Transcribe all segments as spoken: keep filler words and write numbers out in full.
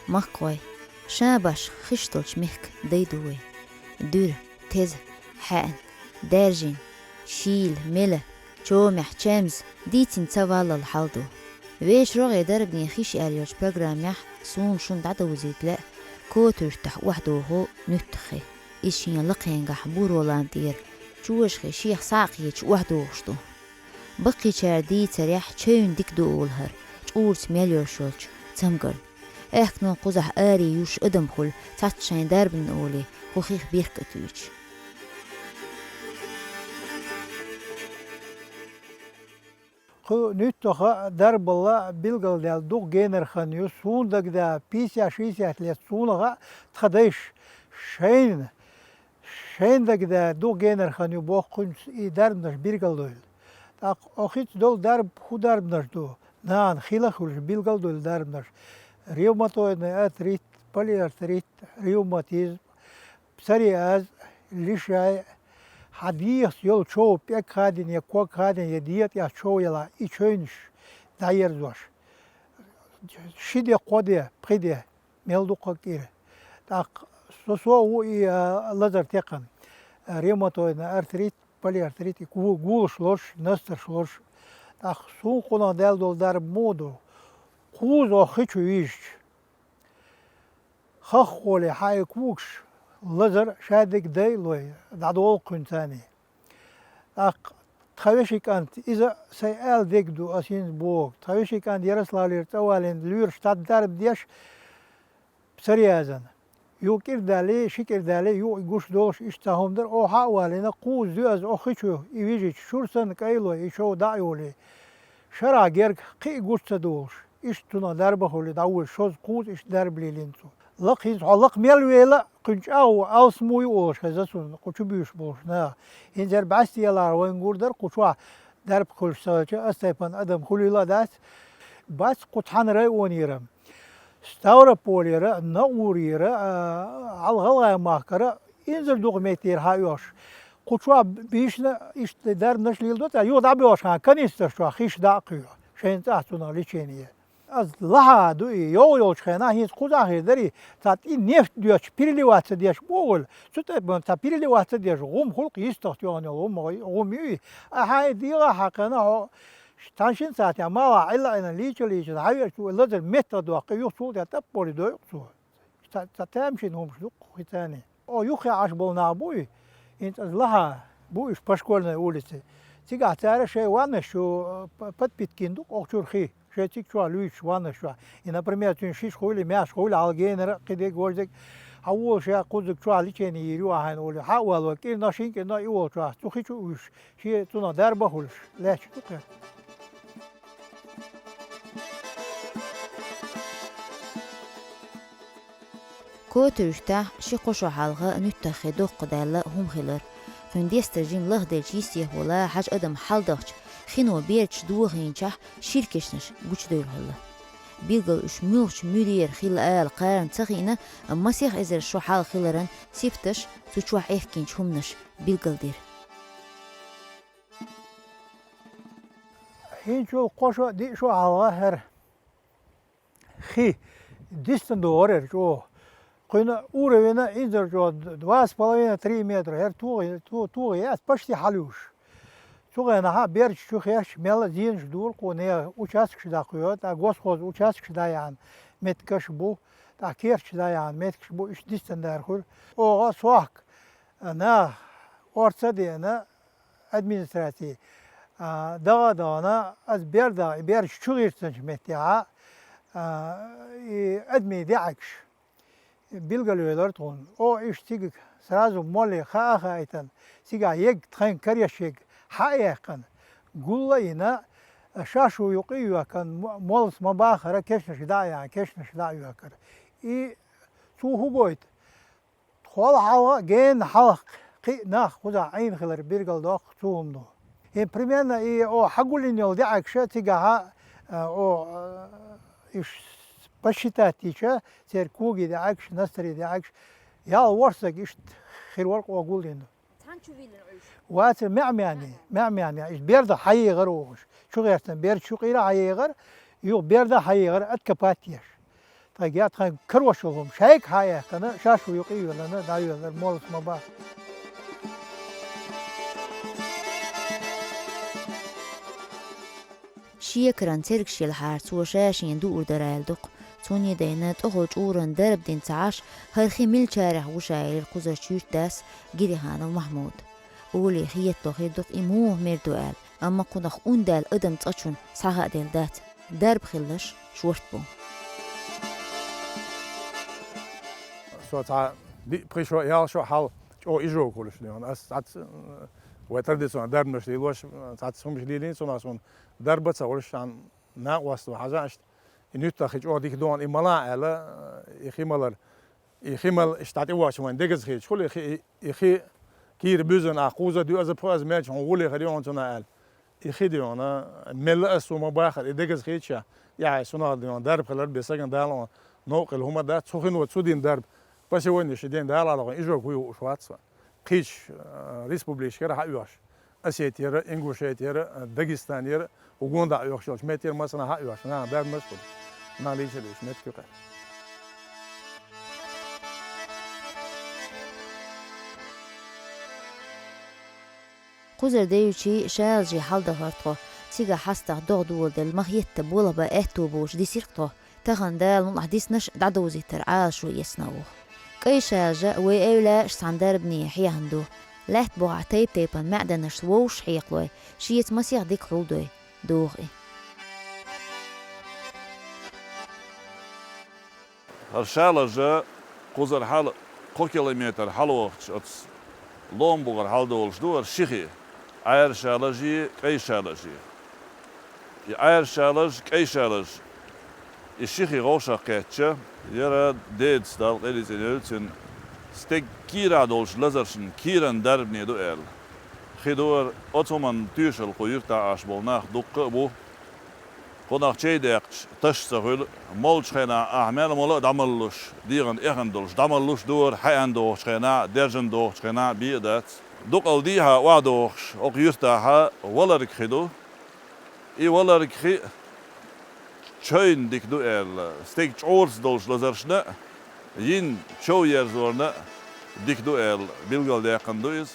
Махкой, шабаш хишталч мехк дайду вай. Дуьр, теза, хьаьн, даьржин, шийла, мела, чомехь, чемз, дийцина ца валлал хьал ду. Вешан рогӀе дарбане хиш аьлла йолчу программехь суна шуна дӀадовзийта лаьа Котуьртахь охьадогӀу нуьттах хи. Иза шен лакхенгахь буро лан тӀера чожа хи шех схьа а кхеташ охьадогӀуш ду. Баккхийчара дийцарехь чевнна дика ду олу хӀара, чкъурца мел йолуш йолчу цамгарна. Аьхкенан кхузахь аре юьш адам хуьлу, цхьацца шайн дарбанна олий, кху хих бехк а туьйцуш. Кху нуьттаха дарбалла билгалдаьлла дукха генара хан ю, суна дагадеа, пийсех-шийсех лаьцна суна хаьа тхан дайша шайна, шайна дагадеа дукха генара хан ю боху кхуьнца и дарбанаш билгалдойла. ТӀаккха оха хица долу дарба хӀун дарбанаш ду? Нахана хила а хуьлуш билгалдойла дарбанаш: ревматоидный артрит, полиартрит, ревматизм, псориаз, лишай, хьан дегӀаца йолу чов пӀелг хадийна я ког хадийна я дегӀа тӀехь чов ялахь, и чевнаш дӀаерзош. Ши де, кхо де, пхи де мел ду кхо кӀира. ТӀаккха со, со а ву и, а, лазар текхна, а, ревматоидный артрит, полиартрит, и гу-, гулаш луш, настарш луш. ТӀаккха суна къонах даьлла долу дарба муха ду? Кхуза оха хи чу вижча, хаххоле хьан и когаш лазар шадерг дай а лой, дӀадолу кхуьнца царний. ТӀаккха тхан вешин кӀант, иза сайн ала дерг ду, ас хӀинца боху. Тхан вешин кӀант Ярославлера цӀа валийна, лоьраш цхьа дарба деш, псориазан. Юха кӀира далий, ши кӀира далий, юха и гуш долуш иштта цхьа хӀума дара, оха хьа а валийна, кхуза доьазза оха хи чу и вижича, шура санна кӀайлой, и чов дӀа а йолий, шарахь герга кхин а гуш ца долуш, иштта цунах дарба а хуьлий, дӀавоьдуш шозза кхуза иштта дарба лелийна цо. Лакха хӀинца хьо лакха мел вела, кхуьнан чӀагӀо алсамо ю олуш хеза суна, кху чу буьйсуш болуш наха. ХӀинца хӀара бӀаьсте ялахь вайна гур дара, кху чохь дарба хуьлуш ца хилча, ас тайпана адам хуьлийла а дац. Бац кху цхьана районера, Ставрополера, Наурера, а, хьалха ГӀалгӀай махкара, инзар дукха меттера хьан оьхуш. Кху чохь бийшна иштта дарбанаш леладо цара, юха дӀабоьлхуш хьан канистраш чохь хиш дӀа а кхоьхьу, шайна цӀахь цунах лечение. Ас лахьа ду и, йовха йолчу хенахь хӀинца кхузахь хир дарий, цхьа тӀе нефть доьттуш, переливать ца деш бохула, цу тӀе бан цхьа переливать ца деш, гӀум хуьлу-кх йистах тоьхна йолу гӀум, гӀум ю и. Ахьа и дегӀа хьаькхна хьо, цхьана шина сахьтехь малахь Ӏилла а Ӏина, лийча-лийча, хьан веача лазар меттах доккхий, юха цул тӀе тӀаппале дойу-кх цо. Ца, ца тамашийна хӀумаш ду-кх хи царний. О, юххе Ӏаш болу нах бу и, хӀинца аса лахьа бу уьш Пашкольная улица. Цигахь цара шайн ваннаш чу, э, п-, подпитка йина ду-кх, оха чуьра хи, шайн цига чохь луьйчуш ваннаш чохь. И, например, цуьнан шиша хуьлий, маьрша хуьлий, хьалгенара, кхидерг, важдерг, хьан волуш я кхуззиг чохь лечение йийр ю ахьайна олий, хьа а валой, кӀирнах, шина кӀирнах и волчохь, цу хи чу а вуьйш, шен цунах дарба а хуьлуш, лаьтташ ду кхин. Котуьртахь ши-кхо шо хьалха нуьттах хи доккха даьлла хӀума хилар. Кхуьнан дестар жима лахделча йистехула хьажа адам хьалдахча, хино бердаш дохийначохь шира кешнаш гучудевлла хилла. Билггал уьш муьлхачу муьрера хилла ала кхарна ца хиъна, амма масех эзар шо хьалха хиларан сифаташ, цу чохь Ӏехкинчу хӀуманаш билгалдира. ХӀинцул кхо шо, диъ шо хьалха хӀара хи дистина догӀура хӀара чӀогӀа. Кхуьнан уровень инзаре чӀогӀа два с половиной, три метра, хӀара тогӀи, то-, тогӀи яц, почти хьалуьйш. Цу хенахь бердаш чу хеш, мелла а зенаш дора кху нехан, участкаш дӀакхоьхьу, тӀаккха госхоз участкаш дӀаяьхьна меттигаш бу, тӀаккха керташ дӀаяьхьна меттигаш бу, иштта дистина дара хуьлу. Оха сохка, нах, орца а деана, администраци, а, дагӀа а дахана, аса бердах, и бердаш чу гӀиртинчу меттехь, а, и адамийн даьӀахкаш билгалвелира тхуна. О, иштта цига сразу молли хаа а хаийтина, цигахь ерг тхайн кареш ерг хьа а яьккхина, гул а йина, шашу юкъа а йоьхкина, мо-, моллас ма бахара, кешнаш дӀа а яьхьна, кешнаш дӀа а йоьхкара. И цо хӀун гойту? Тхол хьалха а, генна хьалха кхин а нах кхузахь Ӏийна хилар билгалдоккху цу хӀумано. ХӀин примерно и, о, хьагулйина йолу даьӀахкаш цигахь, а, о, а, уьш посчитать дича, церан коги дӀаьгаш, настари дӀаьгаш, ял ворхӀ саг иштта хир вара къогуллина. Цхьана чу виллина Ӏуьйш? Вацар маьӀ-маьне, маьӀ-маьне, иштта берда хьаегӀар оха уж. Чу гӀертан берда чу къира хьаегӀар, юха берда хьаегӀар откопать еш. Тхайга тхан карош йолу хӀума шайга хьаэхкана, шаьш ву юкъа а йоьллана, дӀайоьллара моллас ма баха. Шекаран цергаш елхьара цо ша шена дуур дара аьлла ду-кх. Цунна дайна тӀехула чӀуран дарба дина ца Ӏаш, хӀара хи милчарех ву ша элира кхузарчу юьртдас Гириханов Махьмуда. Оле хетало хир ду-кх и муха мер ду аьлла, амма кхунах ундаьлла адам цкъачунна схьахааделла дац. Дарба хилларш шорта бу. Со цхьа диъ-пхи шо, ялх шо хьал чӀогӀа Ижовка хуьлуш ду хьуна. Ас цхьацца, э, вай традиционный дарбанаш лелош, цхьацца хӀумаш лелийна, цунах суна дарба ца хуьлуш, сан накъост ву хьажа иштта. И нуьттах хи чӀогӀа дика ду хьуна, и мала аьлла, э, и хи малар. И хи мала иштта дӀатӀевоьдуш вайн дегаза хеташ хуьлу, и хи, и, и хи кийра буьззина ахь кхузза, доьазза, пхоьазза мелча хьуна гӀоле хир ю хьуна цунах аьлла. И хи ду хьуна, мелла а суна ма бахара, и дегаза хеташ, яхье, сунах ду хьуна дарба хилар бен сагана Дала хьуна новкъа хилла хӀума дац, цу хино цу дина дарба. По сегодняшний день Дала хьалха Ижовка вуй хууш вац вайн. Кхечу, э, республикашкара хьаоьхуш. Осетера, Ингушетера, Дагестанера, угонда а оьхуш йолчу меттера массанхьа а оьхуш, наха дарбанаш а хуьлуш, наха лийча а лийча меттиг ю кхаьчна. Кхузара девлчий, шалажий хьалдахара тхо, цигахь хьастагӀа догӀа доладелла ма-хетта болх бан аьтто боцуш дисира-кх тхо. Тахана Дала мукъалахь диснарш дӀадовзийтар Ӏалашо эцна оха. КӀай шалажа вай эвлаьш цхьана дарбане хьехна ду. Лаьтта бухахь тайп-тайпана маьӀданашца вовшах хьекхалой, шеца масех дика хьулдой, доху и. ХӀара шалажа кхузара хьала кхо километр хьалавахча оцу ломан бухара хьалдолуш ду хӀара ши хи, Ӏаьржа шалажий, КӀай шалажий. И Ӏаьржа шалаж, КӀай шалаж, и ши хи вовшах кхетча, яра деда Дала къинхетам бойла цуьнан, стеган кийрахь долчу лазаршна кийран дарбане ду аьлла. Хи ду хӀара, оцу хӀуманна тоьшалла кху юьртахь Ӏаш болу нах дуккха а бу. Кхунах чай даьккхича таш ца хуьлу, молчу хенахь ахь мел молу а дӀамаллуш, дегӀана эхна долуш дӀамаллуш ду хӀара, хьаьана дохучу хенахь, даьржина дохучу хенахь бен а дац. Дукъал дехьа охьадохуш, оха юьртахь валарг хи ду. И валарг хи чевнна дика ду аьлла, стеган чкъурца долчу лазаршна а, йина чов ерзорна а дика ду аьлла, билгалдаьккхина ду иза.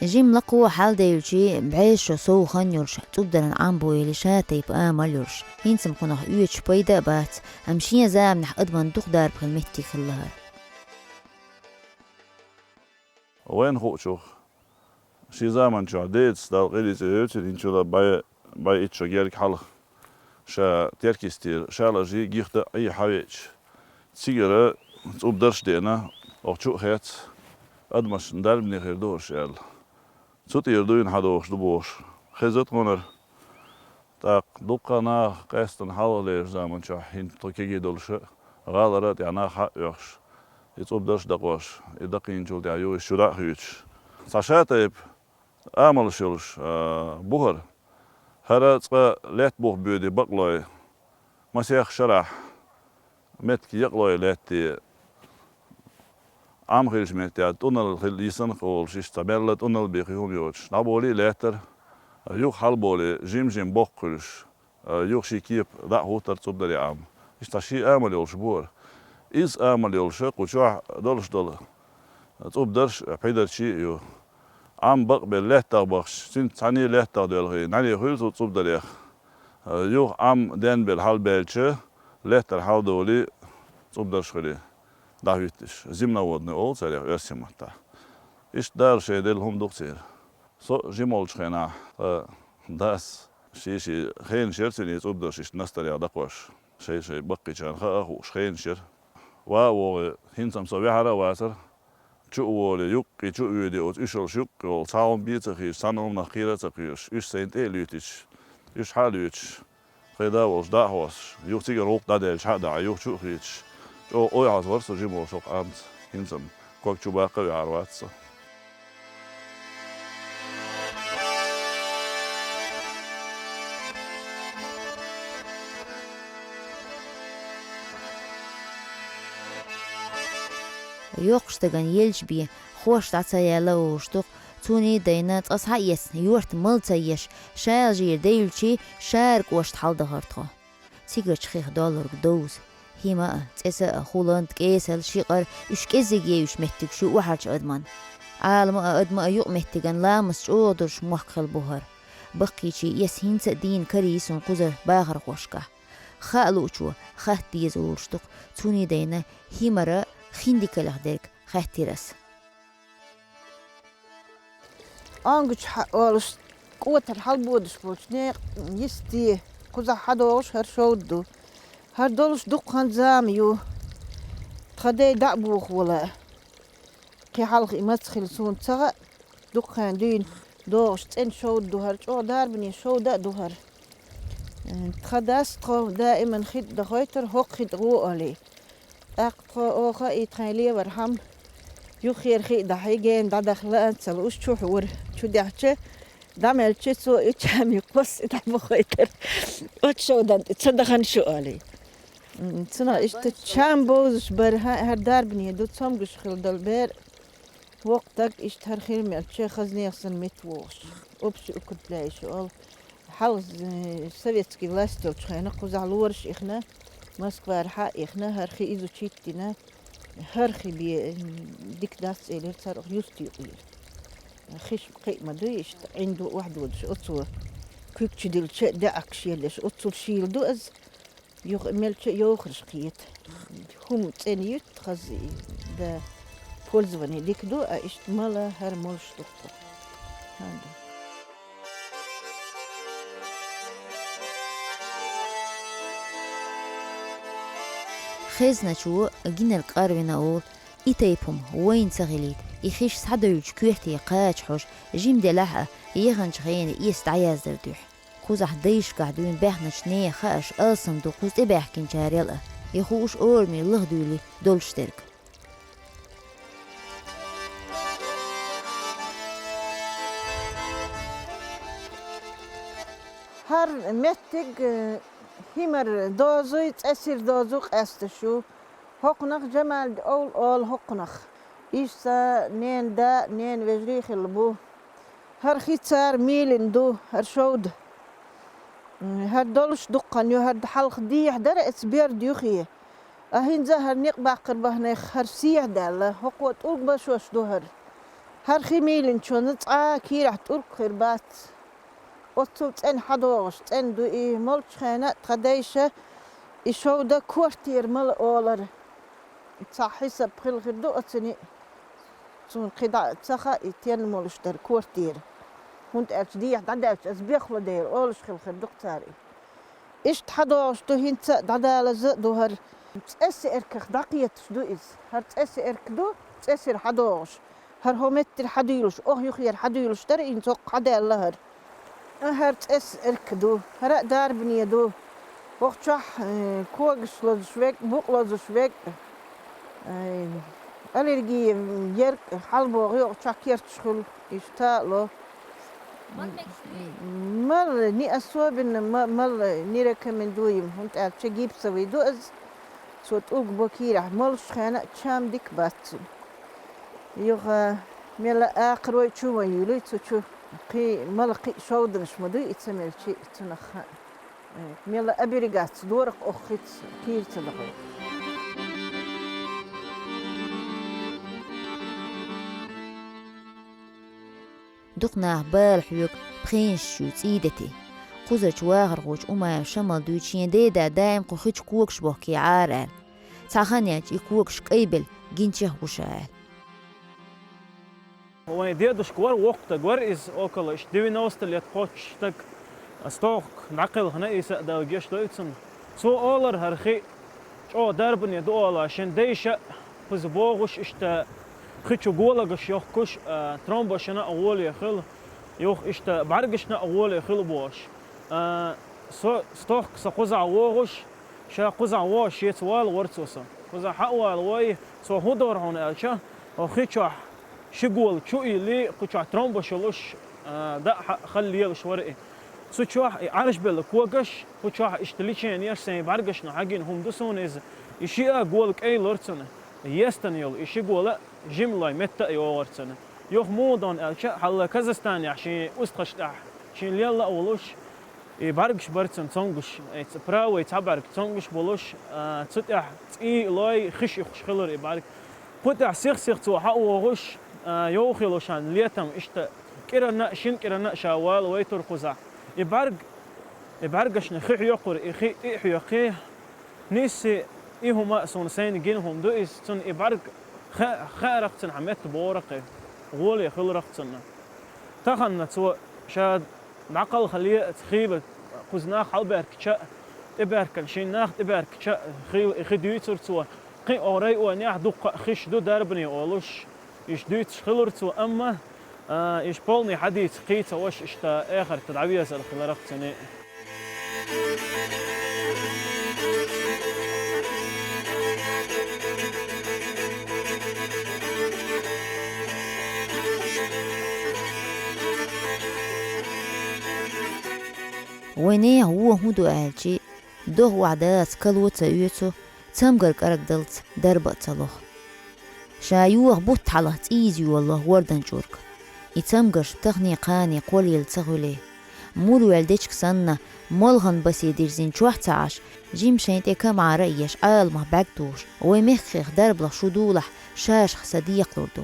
Жимма лакхо хьалдевлчий, бӀе шо сов хан йолуш, цӀубдаран Ӏам бу элира ша тайпа амал йолуш. ХӀинца-м кхунах оьцуш пайда а бац, амма шен заманахь адаман дукха дарба хила меттиг хилла хӀара. Вайна хуучух, шен заманчохь деда Дала къинхетам бойла цуьнан, хӀинца чуьра бӀе, бӀе итт шо герга хьалха ша Теркйистера шалажий, гихта а Ӏехьа веача, цигара цӀубдарш а деана, оха чу а хецна, адамашна дарбане хир ду хӀорш аьлла. Цу тӀера дуьйна хьадохуш ду бохуш хеза тхуна хӀара. ТӀаккха дуккха а наха къаьстина хьалхалерчу заманчохь, хӀинца тхо кегий долуш а, гӀалара а тӀехь нах хьа а оьхуш, и цӀубдарш а дакъош, и дакъийначул тӀаьхьа юха иза чу дӀа а хуьйцуш, цхьа ша тайпа амалш йолуш, а, бу хӀара. ХӀара цкъа лаьтта бух боьду бакълой, масех шарахь меттиг якълой лаьтта, Ӏам хиллачу меттехь тӀунал хилла йисина волуш, иштта цхьа мелла тӀунал бен кхин хӀума йоцуш, дӀаболий а лаьттара, юха хьалаболий, жим-жим боккха хуьлуш, юха шен кепа дӀа а хӀуттура цӀубдаре Ӏам. Иштта цхьа шен амал йолуш бу хӀара. Изза амал йолуш кху чохь долуш долу цӀубдарш а, пхьидарчий а ю. Ӏам бакъбелла лаьттах бахча, цуьнца цхьаьний лаьттах доьлхий, нӀаьний хуьлу цу цӀубдарех. Юха Ӏам денбелла хьалабаьлча, лаьттара хьаладолий, цӀубдарш хуьлий дӀахӀуьттуш. Земноводный олу царех оьрсийн маттахь. Иштта Дала шайн делла хӀума ду-кх церан. Со жима волчу хенахь, ткъа дас шен-шен хенаш яра цуьнан и цӀубдарш иштта настарех дакхош. Шай-шай баккхийчарна хаа а хууш хенаш яра. Ван а вогӀий, хӀинца-м со ваьхьара а вацара. Чу а волий, юккъе чу а воьдий, оцу уьш йолуш юккъе волу цхьа хӀума бен а ца хийцаш, цхьана хӀуманах кхера а ца кхоьруш, уьш сайна тӀе а луьйтуьйтуш, уьш хьа а луьйтуш, тхайн да волчу дӀа а хьоьстуш, юха цигара гӀуллакх дӀадаьлча хьа а дахьа, юха чу а хийцаш, чӀогӀа ойхьаза вара со жима волуш хӀокху Ӏамца, хӀинца-м ког чу баккха а ваьхьар вац со. Йоккхачу стагана елча бен хьош дӀа ца яьлла а волуш ду-кх, цунна а дайна цкъа схьаэцна, йорта мала ца еш, шала жийра девлча, шара кӀошта хьаладахара тхо. Цигарчу хих долларг довза. ХӀима а, цӀеса а, хӀулант, кӀесал, шикъар, уьш кӀеззиг евзаш меттигаш ю охьарчу адаман. Ӏалама а, адама а юкъаметтиган ламаца чӀогӀа долуш мохк хилла бу хӀара. Баккхийчийн эс хӀинца а дийна карийра суна кхузара бахархошкахь. Хаа луучо хатта деза олуш ду-кх, цунна а дайна хӀимара хин дикалех дерг хаьттира ас. Онгуч хьа олуш, кӀотар хьалабодуш болчу некъан йисте кхузахь хьадогӀуш хӀара шовда ду. ХӀара долуш дукха хан зама ю. Тхан дай дӀа а бохо вала. Кхин хьалха и маца хилла суна ца хаьа, дукха хан дуьйна догӀуш цӀена шовда ду хӀара, чӀогӀа дарбане шовда а ду хӀара. Тхан дас тхо даиман хи тӀе дахойтура, хӀокху хи тӀе гӀо олий. ТӀаккха тхо оха и тхайн левархьама юххера хи а дахьий, гена дӀадаха лаьа ца лууш чу хьора. Чу даьхча, дӀамелча, цо и чамий кхосса дӀабохуьйтура. Оцу шовдан тӀе ца дахана шу олий. М, цунах иштта чам бовзуш бара, хӀа-, хӀара дарбане ду, цомгуш хилла долу бер. Воккха стаг иштта хӀара хир мелча, хазнех санна мета вогӀуш. Общий укрепляющий олу. Хьалха, э, советский власть йолчу хенахь кхузахь лораш ихна, Москвара хьа а ихна, хӀара хи изучить дина, хӀара хи бен, м, дика дац элира цара, юста юкъера. Хиш кхиъ ма дуй иштта, Ӏин ду охьадодуш, оцо куьг чу дилча, даьӀахкаш еллеш, оццул шийла ду аса. Юха мелча а йовхарш кхета. ХӀума цӀена юьтта хаза и, да, пользование дика ду, а иштта мала хӀара молуш ду-кх тхо. ХӀанна. Хезначо гинарг къарвина олу, и тайпа хӀума вайна ца хилийта, и хиш схьадевллачу коьрте кхача хьожа, жима делахь а, яханчу хенан эс дӀаяздар дуьхьа. Кхузахь дайшкахь дуьйна баьхначу нехан хаарш алсам ду кхуза тӀебаьхкинчарел а, и хууш орамийн лаха дуьйлий долуш дерг. ХӀара меттиг, э, хӀимар дозуй, цӀесира дозу къаьсташ ю. ХӀокхунах Жамалди овла олу хӀокхунах. Иштта ненан да, ненан вежарий хилла бу. ХӀара хи цара мийлина ду, хӀара шовда. М, хӀара долуш дуккха хан ю, хӀара хьалха дехьа дара эца берда юххе. А хӀинца а хӀара некъ баккхар бахьанех хӀара сехьа даьлла, хӀокхо тӀулг башош ду хӀара. ХӀара хи мийлинчунна цкъа а кийрахь тӀулг хир бац. Оццул цӀена хьадогӀуш, цӀена ду и, молчу хенахь а тхан дайша и шовда квартира мала олара. Цхьа хьисап хилла хир ду оцуьнан. Суна кхин дӀа ца хаьа и тенна молуш дара квартира. ХӀунда аьлча дехьа дӀадаьлча аса бехло дела олуш хилла хир ду-кх цара и. Иштта хьадогӀуш ду, хӀинца а дӀадалаза а ду хӀара. ЦӀесси эрках дӀакхеташ ду иза. ХӀара цӀесси эрка ду, цӀесира хьадогӀуш. ХӀара хӀо меттира хьадуьйлуш, оха юххера хьадуьйлуш дара, хӀинца хӀокху хьадаьлла хӀара. А, хӀара цӀесси эрка ду, хӀара а дарбане ду. ХӀокху чохь, э, когаш лозуш верг, букъ лозуш верг, э, аллерги ерг, хьалабогӀу, хӀокху чохь керташ хуьлу, иштта а ло. Мала не особенно, ма-, мала не рекомендуем, хӀунда аьлча гипсовый ду иза. Цо тӀулг бо кийрахь, молуш хенахь а чам дика бац цуьнан. Юха мела акхарой чу ван юьйлуй цу чу, кхин мала кхин шовданаш ма дуй и ца мелчи цунах хаьа. Мела оберегаться дора-кх оха хица кийра ца дахой. Дукха нах бала хьоьгу пхенашчуьй цӀий дети. Кхузарчу вахархочу Умаев Шамала дуьйцу шен дедас даим кху хи чу когаш бохкий Ӏара аьлла. Цхьа хан яьлча и когаш кӀайбелла гинчех гуш аьлла. Вайн дедушка вара, воккха стаг вара иза, около иштта девяносто лет кхоччуш стаг. Ас тохка дӀакхелхина, Ӏийса а Дала гечдойла цунна. Цо олура хӀара хи чӀогӀа дарбане ду олий, шен дайша а кхуза богӀуш, иштта хи чу голагаш йохкуш, а, тромбошна а гӀоле хила, юха иштта бӀаьргашна а гӀоле хила бохуш. А, со, стохка со кхузахь вогӀуш, ша кхузахь вогӀуш шеца вала вара цо со. Кхузахь хьа а вала вой, цо хӀун дора хьуна аьлча, хӀокху хи чохь ши гола чу а йиллий, кху чохь тромбош йолуш, а, даа хьа-, хала лелаш вара и. Цу чохь и Ӏаржбелла когаш, кху чохь иштта леченеш, сайн бӀаьргашна хьагина хӀума ду суна иза. И шиъ а гола кӀай лора цунна. Естана йолу и ши гола а жималой метта а йогӀура цунна. Юха муха дона аьлча, хьалла Казахстанехь шен устагӀашна тӀехь шен лелла а волуш, и бӀаьргаш бара цунна цомгуш, эца правый цхьа бӀаьрг цомгуш болуш, а, цу тӀехь цӀий а лой, хиш а юхкуш хилира и бӀаьрг. Кху тӀехь сих-сиха цо хьа а вогӀуш, а, йовха йолуш шен летам иштта кӀиранна а, шина кӀиранна а ша вала вайтура кхузахь. И бӀаьрг, и бӀаьргашна хи хьоькхура, и хи тӀе а хьоькхий, Нисси, и хӀума а суна сайна гина хӀума ду иза, цунна и бӀаьрг хаа-, хаарах цунна хьан метта богӀуракхе, гӀоле хуьлурах цунна. Таханна цо ша дӀакхалхале а, ца хийла кхуза нах хьалабаьркича а, тӀебаьркина, шен нах тӀебаьркича а, хи-, и хи дуьйцура цо, кхин а районехь дуккха а хиш ду дарбане олуш. Иштта дуьйцуш хилира цо, амма, а, иштта полный хьадийца кхин ца ваша иштта эхарта дӀавезар хиларах цуьнан. Вайн нехан вон хӀун ду аьлчи, доху охьа дацахь кало ца оьцу, цамгар кӀаргдалц дарба а ца лоху. Ша йоха бутт хьалха цӀийза йолало вордан чӀург. И цамгарш тахане кхане кхоллаелла ца хуьлий. Мур ваьлла дечиг санна, молханан басе дирзина чохь ца Ӏаш, жима шайн тӀе камара а еш, Ӏаламах бӀаьрг тухуш, вайн мехкахех дарбалах шу дулахь, шашах сан декхалур ду.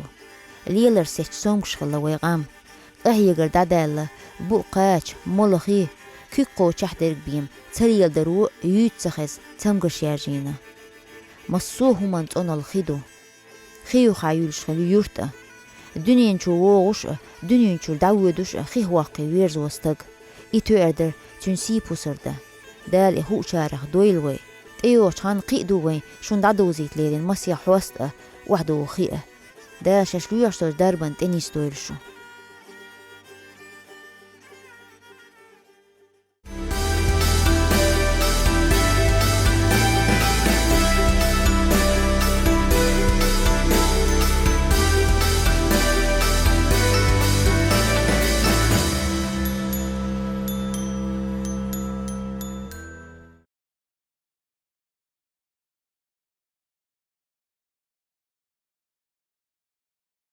Лелар сецча цомгуш хилла вайн къам. Къахьегар дӀадаьлла, букъ кхача, молхий, куьг кхочехь дерг бен, ца леладаро юьйцу ца хеза, цамгарш яржийна. Массо а хӀуманна цӀонал хи ду. Хи юххе юьллуш хилла юрт а. Дуьнен чу вогӀуш а, дуьнен чуьра дӀавоьдуш а хих воккхий верзо стаг. И тоьар дара цуьнан сий-пусар дан. Дала и хуучарах дойла вай. ТӀейогӀучу ханна кхин а ду вайн шуна дӀадовзийта лерина масех хьоста а, охьадогӀу хи а. Дала шаьш лоьхуш долчу дарбанна тӀе нисдойла шу.